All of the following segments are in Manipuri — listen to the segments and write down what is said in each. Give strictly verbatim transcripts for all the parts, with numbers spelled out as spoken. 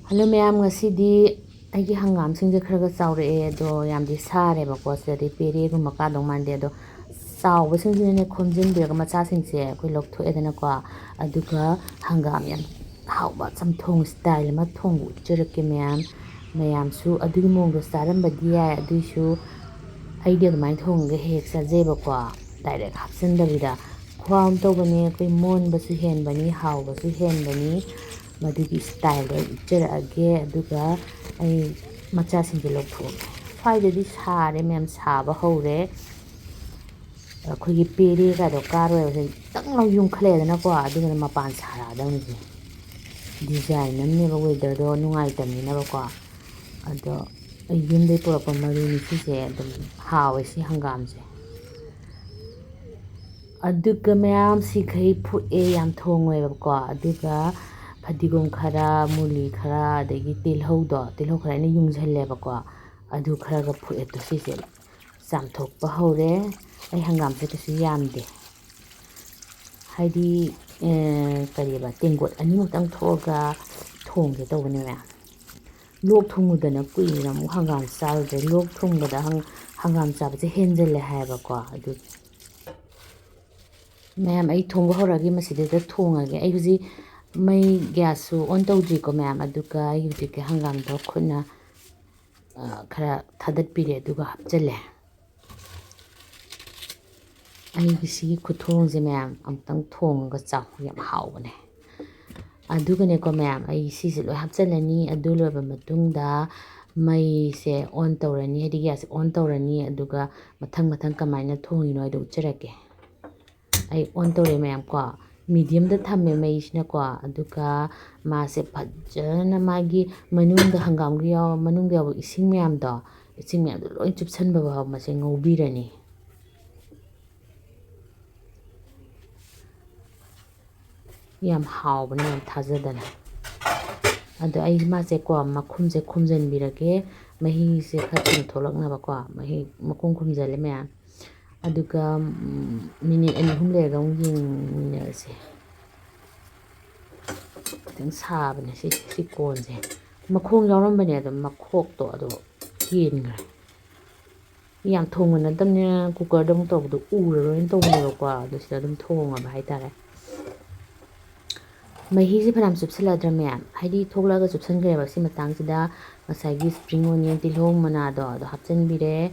ꯍꯜꯂꯣ ꯃꯌꯥꯝ, ꯉꯁꯤꯗꯤ ꯑꯩꯒꯤ ꯍꯪꯒꯥꯝꯁꯤꯡꯁꯦ ꯈꯔ ꯈꯔ ꯆꯥꯎꯔꯛꯑꯦ, ꯑꯗꯣ ꯌꯥꯝꯗꯤ ꯁꯥꯔꯦꯕꯀꯣ꯫ ꯁꯤꯗꯗꯤ ꯄꯦꯔꯦꯒꯨꯝꯕ ꯀꯥꯗꯧ ꯃꯥꯟꯗꯦ꯫ ꯑꯗꯣ ꯆꯥꯎꯕꯁꯤꯡꯁꯤꯅꯅꯦ ꯈꯣꯝꯖꯤꯟꯕꯤꯔꯒ ꯃꯆꯥꯁꯤꯡꯁꯦ ꯑꯩꯈꯣꯏ ꯂꯧꯊꯣꯛꯑꯦꯗꯅꯀꯣ꯫ ꯑꯗꯨꯒ ꯍꯪꯒꯥꯝ ꯌꯥꯝ ꯍꯥꯎꯕ ꯆꯝꯊꯣꯡ style ꯑꯃ ꯊꯣꯡꯕ ꯎꯠꯆꯔꯛꯀꯦ ꯃꯌꯥꯝ꯫ ꯃꯌꯥꯝꯁꯨ ꯑꯗꯨꯒꯤ ꯃꯑꯣꯡꯗꯣ ꯆꯥꯔꯝꯕꯗꯤ ꯌꯥꯏ, ꯑꯗꯨꯏꯁꯨ ꯑꯩꯗꯤ ꯑꯗꯨꯃꯥꯏꯅ ꯊꯣꯡꯉꯒ ꯍꯦꯛ ꯍꯦꯛ ꯆꯥꯖꯩꯕꯀꯣ꯫ Direct ꯍꯥꯞꯆꯤꯟꯗꯕꯤꯗ꯫ ꯈꯨꯍꯥꯎ ꯑꯃ ꯇꯧꯕꯅꯤ, ꯑꯩꯈꯣꯏ ꯃꯣꯟꯕꯁꯨ ꯍꯦꯟꯕꯅꯤ, ꯍꯥꯎꯕꯁꯨ ꯍꯦꯟꯕꯅꯤ꯫ ꯃꯗꯨꯒꯤ style ꯗꯣ ꯑꯩ ꯎꯠꯆꯔꯛꯑꯒꯦ, ꯑꯗꯨꯒ ꯑꯩ ꯃꯆꯥꯁꯤꯡꯁꯦ ꯂꯧꯊꯣꯛꯑꯒꯦ꯫ ꯁ꯭ꯋꯥꯏꯗꯗꯤ ꯁꯥꯔꯦ ꯃꯌꯥꯝ, ꯁꯥꯕ ꯍꯧꯔꯦ꯫ ꯑꯩꯈꯣꯏꯒꯤ ꯄꯦꯔꯦꯒꯗꯣ ꯀꯥꯔꯣꯏꯕꯁꯦ, ꯈꯤꯇꯪ ꯂꯧ ꯌꯨꯝꯈꯠꯂꯛꯑꯦꯗꯅꯀꯣ, ꯑꯗꯨꯒꯅ ꯃꯄꯥꯟ ꯁꯥꯔꯛꯑꯗꯧꯅꯤꯁꯦ꯫ Design ꯑꯃꯅꯦꯕ, weather ꯗꯣ ꯅꯨꯡꯉꯥꯏꯇꯕꯅꯤꯅꯕꯀꯣ꯫ ꯑꯗꯣ ꯑꯩ ꯌꯨꯝꯗꯒꯤ ꯄꯨꯔꯛꯄ ꯃꯔꯨꯅꯤ ꯁꯤꯁꯦ, ꯑꯗꯨꯝ ꯍꯥꯎꯋꯦ ꯁꯤ ꯍꯪꯒꯥꯝꯁꯦ꯫ ꯑꯗꯨꯒ ꯃꯌꯥꯝ ꯁꯤꯈꯩ ꯐꯨꯠꯑꯦ, ꯌꯥꯝ ꯊꯣꯡꯉꯣꯏꯕꯀꯣ꯫ ꯑꯗꯨꯒ ꯐꯗꯤꯒꯣꯝ ꯈꯔ, ꯃꯨꯂꯤ ꯈꯔ, ꯑꯗꯒꯤ ꯇꯤꯜꯍꯧꯗꯣ, ꯇꯤꯜꯍꯧ ꯈꯔ ꯑꯩꯅ ꯌꯨꯡꯁꯜꯂꯦꯕꯀꯣ꯫ ꯑꯗꯨ ꯈꯔꯒ ꯐꯨꯠꯑꯦ꯫ ꯑꯗꯣ ꯁꯤꯁꯦ ꯆꯥꯝꯊꯣꯛꯄ ꯍꯧꯔꯦ꯫ ꯑꯩ ꯍꯪꯒꯥꯝꯁꯦ ꯀꯩꯁꯨ ꯌꯥꯝꯗꯦ, ꯍꯥꯏꯗꯤ, ꯑꯦ, ꯀꯔꯤꯕ, ꯇꯦꯡꯀꯣꯠ ꯑꯅꯤꯃꯨꯛꯇꯪ ꯊꯣꯛꯑꯒ ꯊꯣꯡꯒꯦ ꯇꯧꯕꯅꯦ ꯃꯌꯥꯝ꯫ ꯂꯣꯛ ꯊꯨꯡꯉꯨꯗꯅ ꯀꯨꯏꯅ ꯑꯃꯨꯛ ꯍꯪꯒꯥꯝ ꯆꯥꯔꯨꯗ꯭ꯔꯦ꯫ ꯂꯣꯛ ꯊꯨꯡꯕꯗ ꯍꯪ-, ꯍꯪꯒꯥꯝ ꯆꯥꯕꯁꯦ ꯍꯦꯟꯖꯜꯂꯦ ꯍꯥꯏꯌꯦꯕꯀꯣ꯫ ꯑꯗꯨ ꯃꯌꯥꯝ, ꯑꯩ ꯊꯣꯡꯕ ꯍꯧꯔꯛꯑꯒꯦ, ꯃꯁꯤꯗꯩꯗ ꯊꯣꯡꯉꯒꯦ꯫ ꯑꯩ ꯍꯧꯖꯤꯛ ꯃꯩ gas ꯁꯨ on ꯇꯧꯗ꯭ꯔꯤꯀꯣ ꯃꯌꯥꯝ, ꯑꯗꯨꯒ ꯑꯩ ꯍꯧꯖꯤꯛꯀꯤ ꯍꯪꯒꯥꯝꯗꯣ ꯈꯨꯠꯅ, ꯑ, ꯈꯔ ꯊꯥꯗꯠꯄꯤꯔꯦ, ꯑꯗꯨꯒ ꯍꯥꯞꯆꯜꯂꯦ꯫ ꯑꯩꯒꯤ ꯁꯤꯒꯤ ꯈꯨꯊꯣꯡꯁꯦ ꯃꯌꯥꯝ ꯑꯃꯨꯛꯇꯪ ꯊꯣꯡꯉꯒ ꯆꯥꯎ, ꯌꯥꯝ ꯍꯥꯎꯕꯅꯦ꯫ ꯑꯗꯨꯒꯅꯦꯀꯣ ꯃꯌꯥꯝ, ꯑꯩ ꯁꯤꯁꯦ ꯂꯣꯏ ꯍꯥꯞꯆꯜꯂꯅꯤ꯫ ꯑꯗꯨ ꯂꯣꯏꯔꯕ ꯃꯇꯨꯡꯗ ꯃꯩꯁꯦ on ꯇꯧꯔꯅꯤ, ꯍꯥꯏꯗꯤ gas ꯁꯦ on ꯇꯧꯔꯅꯤ꯫ ꯑꯗꯨꯒ ꯃꯊꯪ ꯃꯊꯪ ꯀꯃꯥꯏꯅ ꯊꯣꯡꯉꯤꯅꯣ ꯍꯥꯏꯗꯣ ꯎꯠꯆꯔꯛꯀꯦ꯫ ꯑꯩ on ꯇꯧꯔꯦ ꯃꯌꯥꯝ ꯀꯣ, medium ꯗ ꯊꯝꯃꯦ ꯃꯩꯁꯤꯅꯀꯣ꯫ ꯑꯗꯨꯒ ꯃꯥꯁꯦ ꯐꯖꯅ ꯃꯥꯒꯤ ꯃꯅꯨꯡꯗ ꯍꯪꯒꯥꯝꯒꯤ ꯌꯥꯎ-, ꯃꯅꯨꯡꯗ ꯌꯥꯎꯕ ꯏꯁꯤꯡ ꯃꯌꯥꯝꯗꯣ, ꯏꯁꯤꯡ ꯃꯌꯥꯝꯗꯣ ꯂꯣꯏ ꯆꯨꯞꯁꯟꯕ ꯐꯥꯎ ꯃꯁꯦ ꯉꯧꯕꯤꯔꯅꯤ꯫ ꯌꯥꯝ ꯍꯥꯎꯕꯅꯦ, ꯌꯥꯝ ꯊꯥꯖꯗꯅ꯫ ꯑꯗꯣ ꯑꯩ ꯃꯥꯁꯦꯀꯣ, ꯃꯈꯨꯝꯁꯦ ꯈꯨꯝꯖꯤꯟꯕꯤꯔꯒꯦ, ꯃꯍꯤꯁꯦ ꯈꯔ ꯊꯨꯅ ꯊꯣꯛꯂꯛꯅꯕꯀꯣ, ꯃꯍꯤ ꯃꯈꯨꯝ ꯈꯨꯝꯖꯤꯜꯂꯦ ꯃꯌꯥꯝ꯫ ꯑꯗꯨꯒ, ꯎꯝ, minute ꯑꯅꯤ ꯑꯍꯨꯝ ꯂꯩꯔꯒ ꯑꯃꯨꯛ ꯌꯦꯡꯃꯤꯟꯅꯔꯁꯦ꯫ ꯈꯤꯇꯪ ꯁꯥꯕꯅꯦ ꯁꯤ, ꯁꯤ ꯀꯣꯟꯁꯦ꯫ ꯃꯈꯣꯡ ꯌꯥꯎꯔꯝꯕꯅꯦ, ꯑꯗꯣ ꯃꯈꯣꯛꯇꯣ ꯑꯗꯣ ꯀꯦꯟꯈ꯭ꯔꯦ꯫ ꯌꯥꯝ ꯊꯣꯡꯕ ꯅꯠꯇꯕꯅꯤꯅ ꯀꯨꯀꯔꯗ ꯑꯃꯨꯛ ꯇꯧꯕꯗꯣ ꯎꯔꯔꯣꯏꯅ ꯇꯧꯕꯅꯦꯕꯀꯣ, ꯑꯗꯣ ꯁꯤꯗ ꯑꯗꯨꯝ ꯊꯣꯡꯉꯕ ꯍꯥꯏꯇꯥꯔꯦ꯫ ꯃꯍꯤꯁꯦ ꯐꯅꯌꯥꯝ ꯆꯨꯞꯁꯤꯜꯂꯗ꯭ꯔꯥ ꯃꯌꯥꯝ? ꯍꯥꯏꯗꯤ ꯊꯣꯛꯂꯛꯑꯒ ꯆꯨꯞꯁꯤꯟꯈ꯭ꯔꯦꯕ꯫ ꯁꯤ ꯃꯇꯥꯡꯁꯤꯗ ꯉꯁꯥꯏꯒꯤ spring onion, ꯇꯤꯜꯍꯧ ꯃꯅꯥꯗꯣ ꯑꯗꯣ ꯍꯥꯞꯆꯤꯟꯕꯤꯔꯦ꯫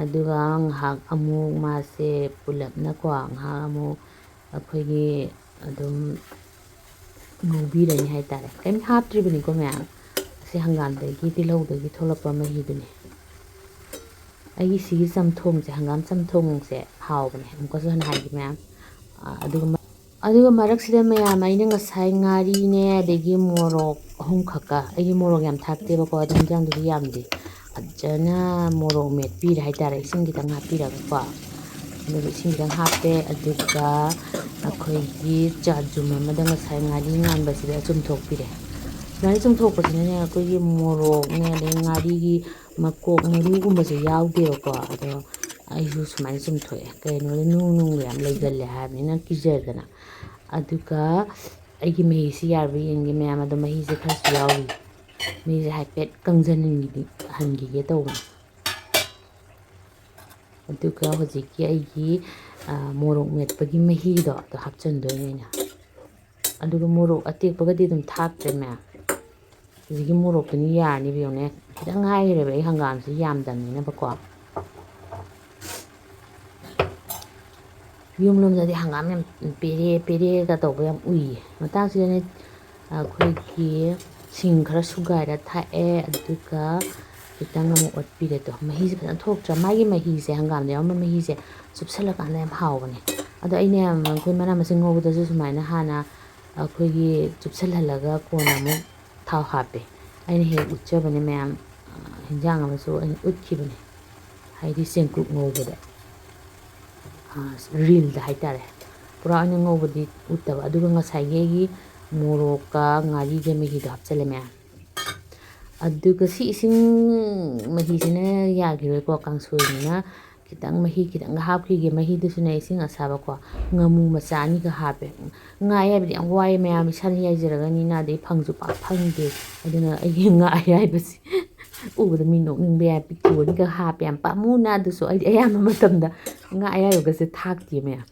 ꯑꯗꯨꯒ ꯉꯥꯏꯍꯥꯛ ꯑꯃꯨꯛ ꯃꯥꯁꯦ ꯄꯨꯂꯞꯅꯀꯣ, ꯉꯥꯏꯍꯥꯛ ꯑꯃꯨꯛ ꯑꯩꯈꯣꯏꯒꯤ ꯑꯗꯨꯝ ꯉꯧꯕꯤꯔꯅꯤ ꯍꯥꯏꯇꯥꯔꯦ꯫ ꯀꯔꯤꯝ ꯍꯥꯞꯇ꯭ꯔꯤꯕꯅꯤꯀꯣ ꯃꯌꯥꯝ, ꯑꯁꯤ ꯍꯪꯒꯥꯝꯗꯒꯤ, ꯇꯤꯜꯍꯧꯗꯒꯤ ꯊꯣꯛꯂꯛꯄ ꯃꯍꯤꯗꯨꯅꯤ꯫ ꯑꯩꯒꯤ ꯁꯤꯒꯤ ꯆꯝꯊꯣꯡꯁꯦ, ꯍꯪꯒꯥꯝ ꯆꯝꯊꯣꯡꯁꯦ ꯍꯥꯎꯕꯅꯦ, ꯑꯃꯨꯛꯀꯁꯨ ꯍꯟꯅ ꯍꯥꯏꯒꯦ ꯃꯌꯥꯝ꯫ ꯑꯥ, ꯑꯗꯨꯒ ꯃ-, ꯑꯗꯨꯒ ꯃꯔꯛꯁꯤꯗ ꯃꯌꯥꯝ, ꯑꯩꯅ ꯉꯁꯥꯏ ꯉꯥꯔꯤꯅꯦ, ꯑꯗꯒꯤ ꯃꯣꯔꯣꯛ ꯑꯍꯨꯝꯈꯛꯀ, ꯑꯩꯒꯤ ꯃꯣꯔꯣꯛ ꯌꯥꯝ ꯊꯥꯛꯇꯦꯕꯀꯣ, ꯑꯗꯣ ꯍꯤꯟꯖꯥꯡꯗꯨꯗꯤ ꯌꯥꯝꯗꯦ꯫ ꯐꯖꯅ ꯃꯣꯔꯣꯛ ꯃꯦꯠꯄꯤꯔꯦ ꯍꯥꯏꯇꯥꯔꯦ, ꯏꯁꯤꯡ ꯈꯤꯇꯪ ꯍꯥꯞꯄꯤꯔꯒꯀꯣ꯫ ꯑꯗꯨꯒ ꯏꯁꯤꯡ ꯈꯤꯇꯪ ꯍꯥꯞꯄꯦ, ꯑꯗꯨꯒ ꯑꯩꯈꯣꯏꯒꯤ ꯆꯥꯖꯨꯝ ꯑꯃꯗ ꯉꯁꯥꯏ ꯉꯥꯔꯤ ꯉꯥꯟꯕꯁꯤꯗ ꯆꯨꯝꯊꯣꯛꯄꯤꯔꯦ꯫ ꯁꯨꯃꯥꯏꯅ ꯆꯨꯝꯊꯣꯛꯄꯁꯤꯅꯅꯦ, ꯑꯩꯈꯣꯏꯒꯤ ꯃꯣꯔꯣꯛꯅꯦ, ꯑꯗꯩ ꯉꯥꯔꯤꯒꯤ ꯃꯀꯣꯛ ꯃꯔꯨꯒꯨꯝꯕꯁꯦ ꯌꯥꯎꯗꯦꯕꯀꯣ꯫ ꯑꯗꯣ ꯑꯩꯁꯨ ꯁꯨꯃꯥꯏꯅ ꯆꯨꯝꯊꯣꯛꯑꯦ, ꯀꯩꯅꯣꯗ ꯅꯨꯡ ꯅꯨꯡꯒ ꯌꯥꯝ ꯂꯩꯒꯜꯂꯦ ꯍꯥꯏꯕꯅꯤꯅ ꯀꯤꯖꯗꯅ꯫ ꯑꯗꯨꯒ ꯑꯩꯒꯤ ꯃꯍꯤꯁꯤ ꯌꯥꯔꯕ ꯌꯦꯡꯒꯦ ꯃꯌꯥꯝ, ꯑꯗꯣ ꯃꯍꯤꯁꯦ ꯈꯔꯁꯨ ꯌꯥꯎꯔꯤ꯫ ꯃꯍꯤꯁꯦ ꯍꯥꯏꯐꯦꯠ ꯀꯪꯖꯟꯍꯟꯈꯤꯗꯤ-, ꯍꯟꯈꯤꯒꯦ ꯇꯧꯕꯅꯦ꯫ ꯑꯗꯨꯒ ꯍꯧꯖꯤꯛꯀꯤ ꯑꯩꯒꯤ, ꯑ, ꯃꯣꯔꯣꯛ ꯃꯦꯠꯄꯒꯤ ꯃꯍꯤꯗꯣ ꯑꯗꯣ ꯍꯥꯞꯆꯤꯟꯗꯣꯏꯅꯦ ꯑꯩꯅ꯫ ꯑꯗꯨꯒ ꯃꯣꯔꯣꯛ ꯑꯇꯦꯛꯄꯒꯗꯤ ꯑꯗꯨꯝ ꯊꯥꯛꯇ꯭ꯔꯦ ꯃꯌꯥꯝ꯫ ꯍꯧꯖꯤꯛꯀꯤ ꯃꯣꯔꯣꯛꯇꯨꯅ ꯌꯥꯔꯅꯤꯕ, ꯌꯦꯡꯉꯨꯅꯦ꯫ ꯈꯤꯇꯪ ꯉꯥꯏꯈ꯭ꯔꯦꯕ ꯑꯩ ꯍꯪꯒꯥꯝꯁꯤ ꯌꯥꯝꯗꯕꯅꯤꯅꯕꯀꯣ꯫ ꯌꯨꯝꯂꯣꯝꯗꯗꯤ ꯍꯪꯒꯥꯝ ꯌꯥꯝ ꯄꯦꯔꯦ ꯄꯦꯔꯦꯒ ꯇꯧꯕ ꯌꯥꯝ ꯎꯏꯌꯦ꯫ ꯃꯇꯥꯡꯁꯤꯗꯅꯦ ꯑꯩꯈꯣꯏꯒꯤ ꯁꯤꯡ ꯈꯔ ꯁꯨꯒꯥꯏꯔ ꯊꯥꯛꯑꯦ, ꯑꯗꯨꯒ ꯈꯤꯇꯪ ꯑꯃꯨꯛ ꯑꯣꯠꯄꯤꯔꯦ꯫ ꯑꯗꯣ ꯃꯍꯤꯁꯦ ꯐꯖꯅ ꯊꯣꯛꯇ꯭ꯔꯥ? ꯃꯥꯒꯤ ꯃꯍꯤꯁꯦ, ꯍꯪꯒꯥꯝꯗ ꯌꯥꯎꯔꯝꯕ ꯃꯍꯤꯁꯦ ꯆꯨꯞꯁꯜꯂꯀꯥꯟꯗ ꯌꯥꯝ ꯍꯥꯎꯕꯅꯦ꯫ ꯑꯗꯣ ꯑꯩꯅ ꯌꯥꯝ, ꯑꯩꯈꯣꯏ ꯃꯅꯥ ꯃꯁꯤꯡ ꯉꯧꯕꯗꯁꯨ ꯁꯨꯃꯥꯏꯅ ꯍꯥꯟꯅ ꯑꯩꯈꯣꯏꯒꯤ ꯆꯨꯞꯁꯜꯍꯜꯂꯒ ꯀꯣꯟꯅ ꯑꯃꯨꯛ ꯊꯥꯎ ꯍꯥꯞꯄꯦ꯫ ꯑꯩꯅ ꯍꯦꯛ ꯎꯠꯆꯕꯅꯦ ꯃꯌꯥꯝ, ꯑ, ꯍꯤꯟꯖꯥꯡ ꯑꯃꯁꯨ ꯑꯩꯅ ꯎꯠꯈꯤꯕꯅꯦ, ꯍꯥꯏꯗꯤ ꯆꯦꯡꯀꯨꯞ ꯉꯧꯕꯗ, ꯑ, ꯔꯤꯜꯗ ꯍꯥꯏꯇꯥꯔꯦ꯫ ꯄꯨꯔꯥ ꯑꯣꯏꯅ ꯉꯧꯕꯗꯤ ꯎꯠꯇꯕ꯫ ꯑꯗꯨꯒ ꯉꯁꯥꯏꯒꯤ ꯑꯩꯒꯤ ꯃꯣꯔꯣꯛꯀ ꯉꯥꯔꯤꯒ ꯃꯍꯤꯗꯣ ꯍꯥꯞꯆꯜꯂꯦ ꯃꯌꯥꯝ꯫ ꯑꯗꯨꯒ ꯁꯤ ꯏꯁꯤꯡ ꯃꯍꯤꯁꯤꯅ ꯌꯥꯈꯤꯔꯣꯏꯀꯣ, ꯀꯥꯡꯁꯣꯏꯅꯤꯅ꯫ ꯈꯤꯇꯪ ꯃꯍꯤ ꯈꯤꯇꯪꯒ ꯍꯥꯞꯈꯤꯒꯦ꯫ ꯃꯍꯤꯗꯨꯁꯨꯅꯦ ꯏꯁꯤꯡ ꯑꯁꯥꯕꯀꯣ, ꯉꯥꯃꯨ ꯃꯆꯥ ꯑꯅꯤꯒ ꯍꯥꯞꯄꯦ꯫ ꯉꯥ ꯑꯌꯥꯏꯕꯗꯤ ꯌꯥꯝ ꯋꯥꯏ ꯃꯌꯥꯝ, ꯏꯁꯥꯅ ꯌꯥꯏꯖꯔꯒꯅꯤꯅ, ꯑꯗꯩ ꯐꯪꯁꯨ ꯄꯥꯛ ꯐꯪꯗꯦ꯫ ꯑꯗꯨꯅ ꯑꯩꯒꯤ ꯉꯥ ꯑꯌꯥꯏꯕꯁꯦ ꯎꯕꯗ ꯃꯤ ꯅꯣꯛꯅꯤꯡꯕ ꯌꯥꯏ, ꯄꯤꯛꯇꯨ ꯑꯅꯤꯒ ꯍꯥꯞꯄꯦ꯫ ꯌꯥꯝ ꯄꯥꯝꯃꯨꯅ ꯑꯗꯨꯁꯨ, ꯑꯩꯗꯤ ꯑꯌꯥꯝꯕ ꯃꯇꯝꯗ ꯉꯥ ꯑꯌꯥꯏꯕꯒꯁꯦ ꯊꯥꯛꯇꯦ ꯃꯌꯥꯝ,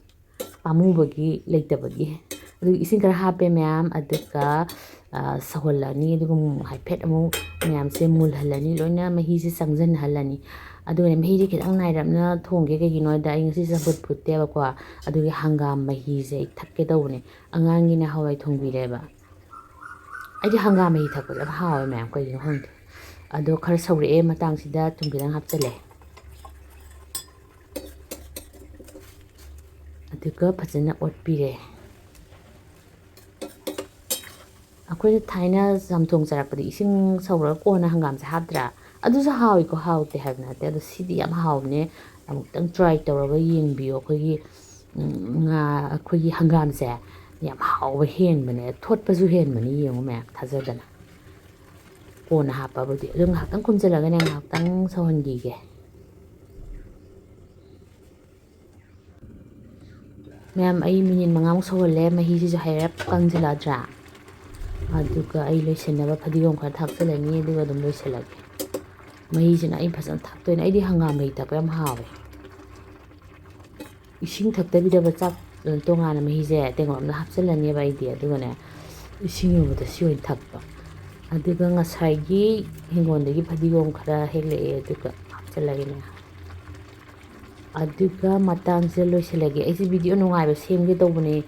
ꯄꯥꯝꯃꯨꯕꯒꯤ ꯂꯩꯇꯕꯒꯤ꯫ ꯑꯗꯨꯒ ꯏꯁꯤꯡ ꯈꯔ ꯍꯥꯞꯄꯦ ꯃꯌꯥꯝ, ꯑꯗꯨꯒ ꯁꯧꯍꯜꯂꯅꯤ꯫ ꯑꯗꯨꯒ ꯑꯃꯨꯛ ꯍꯥꯏꯐꯦꯠ ꯑꯃꯨꯛ ꯃꯌꯥꯝꯁꯦ ꯃꯨꯜꯍꯜꯂꯅꯤ, ꯂꯣꯏꯅ ꯃꯍꯤꯁꯦ ꯆꯪꯁꯤꯟꯍꯜꯂꯅꯤ꯫ ꯑꯗꯨꯒꯅꯦ, ꯃꯍꯤꯁꯦ ꯈꯤꯇꯪ ꯅꯥꯏꯔꯞꯅ ꯊꯣꯡꯒꯦ, ꯀꯩꯒꯤꯅꯣ ꯍꯥꯏꯗ ꯑꯩ ꯉꯁꯤ ꯆꯝꯐꯨꯠ ꯐꯨꯠꯇꯦꯕꯀꯣ꯫ ꯑꯗꯨꯒꯤ ꯍꯪꯒꯥꯝ ꯃꯍꯤꯁꯦ ꯑꯩ ꯊꯛꯀꯦ ꯇꯧꯕꯅꯦ꯫ ꯑꯉꯥꯡꯒꯤꯅ ꯍꯋꯥꯏ ꯊꯣꯡꯕꯤꯔꯦꯕ꯫ ꯑꯩꯗꯤ ꯍꯪꯒꯥꯝ ꯃꯍꯤ ꯊꯛꯄꯁꯦ ꯌꯥꯝ ꯍꯥꯎꯋꯦ ꯃꯌꯥꯝ, ꯀꯩꯒꯤꯅꯣ ꯈꯪꯗꯦ꯫ ꯑꯗꯣ ꯈꯔ ꯁꯧꯔꯛꯑꯦ ꯃꯇꯥꯡꯁꯤꯗ ꯊꯨꯝ ꯈꯤꯇꯪ ꯍꯥꯞꯆꯜꯂꯦ꯫ ꯑꯗꯨꯒ ꯐꯖꯅ ꯑꯣꯠꯄꯤꯔꯦ꯫ ꯑꯩꯈꯣꯏꯅ ꯊꯥꯏꯅ ꯆꯝꯊꯣꯡ ꯆꯥꯔꯛꯄꯗꯤ ꯏꯁꯤꯡ ꯁꯧꯔꯒ ꯀꯣꯟꯅ ꯍꯪꯒꯥꯝꯁꯦ ꯍꯥꯞꯇ꯭ꯔꯥ? ꯑꯗꯨꯁꯨ ꯍꯥꯎꯏꯀꯣ, ꯍꯥꯎꯇꯦ ꯍꯥꯏꯕ ꯅꯠꯇꯦ꯫ ꯑꯗꯣ ꯁꯤꯗꯤ ꯌꯥꯝ ꯍꯥꯎꯕꯅꯦ꯫ ꯑꯃꯨꯛꯇꯪ try ꯇꯧꯔꯒ ꯌꯦꯡꯕꯤꯌꯣ꯫ ꯑꯩꯈꯣꯏꯒꯤ, ꯎꯝ, ꯉꯥ, ꯑꯩꯈꯣꯏꯒꯤ ꯍꯪꯒꯥꯝꯁꯦ ꯌꯥꯝ ꯍꯥꯎꯕ ꯍꯦꯟꯕꯅꯦ, ꯊꯣꯠꯄꯁꯨ ꯍꯦꯟꯕꯅꯦ꯫ ꯌꯦꯡꯉꯨ ꯃꯌꯥꯝ, ꯊꯥꯖꯗꯅ꯫ ꯀꯣꯟꯅ ꯍꯥꯞꯄꯕꯨꯗꯤ꯫ ꯑꯗꯨ ꯉꯥꯏꯍꯥꯛꯇꯪ ꯀꯨꯝꯁꯤꯜꯂꯒꯅꯦ, ꯉꯥꯏꯍꯥꯛꯇꯪ ꯁꯧꯍꯟꯈꯤꯒꯦ꯫ ꯃꯌꯥꯝ, ꯑꯩ ꯃꯤꯅꯤꯠ ꯃꯉꯥꯃꯨꯛ ꯁꯧꯍꯜꯂꯦ꯫ ꯃꯍꯤꯁꯤꯁꯨ ꯍꯥꯏꯔꯞ ꯀꯪꯁꯤꯜꯂꯛꯑꯗ꯭ꯔꯥ? ꯑꯗꯨꯒ ꯑꯩ ꯂꯣꯏꯁꯤꯟꯅꯕ ꯐꯗꯤꯒꯣꯝ ꯈꯔ ꯊꯥꯛꯆꯜꯂꯅꯤ, ꯑꯗꯨꯒ ꯑꯗꯨꯝ ꯂꯣꯏꯁꯤꯜꯂꯒꯦ꯫ ꯃꯍꯤꯁꯤꯅ ꯑꯩ ꯐꯖꯅ ꯊꯥꯛꯇꯣꯏꯅꯦ꯫ ꯑꯩꯗꯤ ꯍꯪꯒꯥꯝ ꯃꯍꯤ ꯊꯛꯄ ꯌꯥꯝ ꯍꯥꯎꯋꯦ꯫ ꯏꯁꯤꯡ ꯊꯛꯇꯕꯤꯗ ꯆꯥꯛ, ꯇꯣꯉꯥꯟꯅ ꯃꯍꯤꯁꯦ ꯇꯦꯡꯀꯣꯠ ꯑꯃꯗ ꯍꯥꯞꯆꯤꯜꯂꯅꯦꯕ ꯑꯩꯗꯤ꯫ ꯑꯗꯨꯒꯅꯦ, ꯏꯁꯤꯡ ꯌꯧꯕꯗ ꯁꯤ ꯑꯣꯏꯅ ꯊꯛꯄ꯫ ꯑꯗꯨꯒ ꯉꯁꯥꯏꯒꯤ ꯍꯤꯡꯒꯣꯜꯗꯒꯤ ꯐꯗꯤꯒꯣꯝ ꯈꯔ ꯍꯦꯛꯂꯛꯑꯦ, ꯑꯗꯨꯒ ꯍꯥꯞꯆꯤꯜꯂꯒꯦꯅꯦ꯫ ꯑꯗꯨꯒ ꯃꯇꯥꯡꯁꯤꯗ ꯂꯣꯏꯁꯤꯜꯂꯒꯦ꯫ ꯑꯩꯁꯦ video ꯅꯨꯡꯉꯥꯏꯕ ꯁꯦꯝꯒꯦ ꯇꯧꯕꯅꯦ,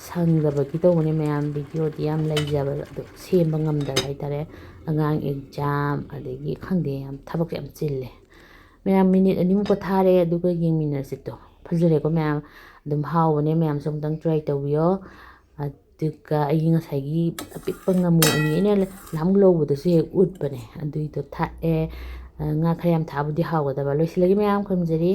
ꯁꯪꯗꯕꯒꯤ ꯇꯧꯕꯅꯦ ꯃꯌꯥꯝ꯫ Videoꯗꯤ ꯌꯥꯝ ꯂꯩꯖꯕ, ꯑꯗꯣ ꯁꯦꯝꯕ ꯉꯝꯗꯕ ꯍꯥꯏꯇꯥꯔꯦ꯫ ꯑꯉꯥꯡ exam, ꯑꯗꯒꯤ ꯈꯪꯗꯦ, ꯌꯥꯝ ꯊꯕꯛꯁꯦ ꯌꯥꯝ ꯆꯤꯜꯂꯦ꯫ ꯃꯌꯥꯝ, ꯃꯤꯅꯤꯠ ꯑꯅꯤꯃꯨꯛ ꯄꯣꯊꯥꯔꯦ, ꯑꯗꯨꯒ ꯌꯦꯡꯃꯤꯟꯅꯔꯁꯤ꯫ ꯇꯣ, ꯐꯖꯔꯦꯀꯣ ꯃꯌꯥꯝ? ꯑꯗꯨꯝ ꯍꯥꯎꯕꯅꯦ, ꯃꯌꯥꯝꯁꯨ ꯑꯃꯨꯛꯇꯪ try ꯇꯧꯕꯤꯌꯣ꯫ ꯑꯗꯨꯒ ꯑꯩꯒꯤ ꯉꯁꯥꯏꯒꯤ ꯑꯄꯤꯛꯄ ꯉꯥꯃꯨ ꯑꯅꯤ ꯑꯩꯅ ꯅꯍꯥꯟꯃꯨꯛ ꯂꯧꯕꯗꯁꯨ ꯍꯦꯛ ꯎꯠꯄꯅꯦ, ꯑꯗꯨꯏꯗꯣ ꯊꯥꯛꯑꯦ꯫ ꯑ, ꯉꯥ ꯈꯔ ꯌꯥꯝ ꯊꯥꯛꯑꯕꯨꯗꯤ ꯍꯥꯎꯒꯗꯕ꯫ ꯂꯣꯏꯁꯤꯜꯂꯒꯦ ꯃꯌꯥꯝ, ꯈꯨꯔꯨꯝꯖꯔꯤ꯫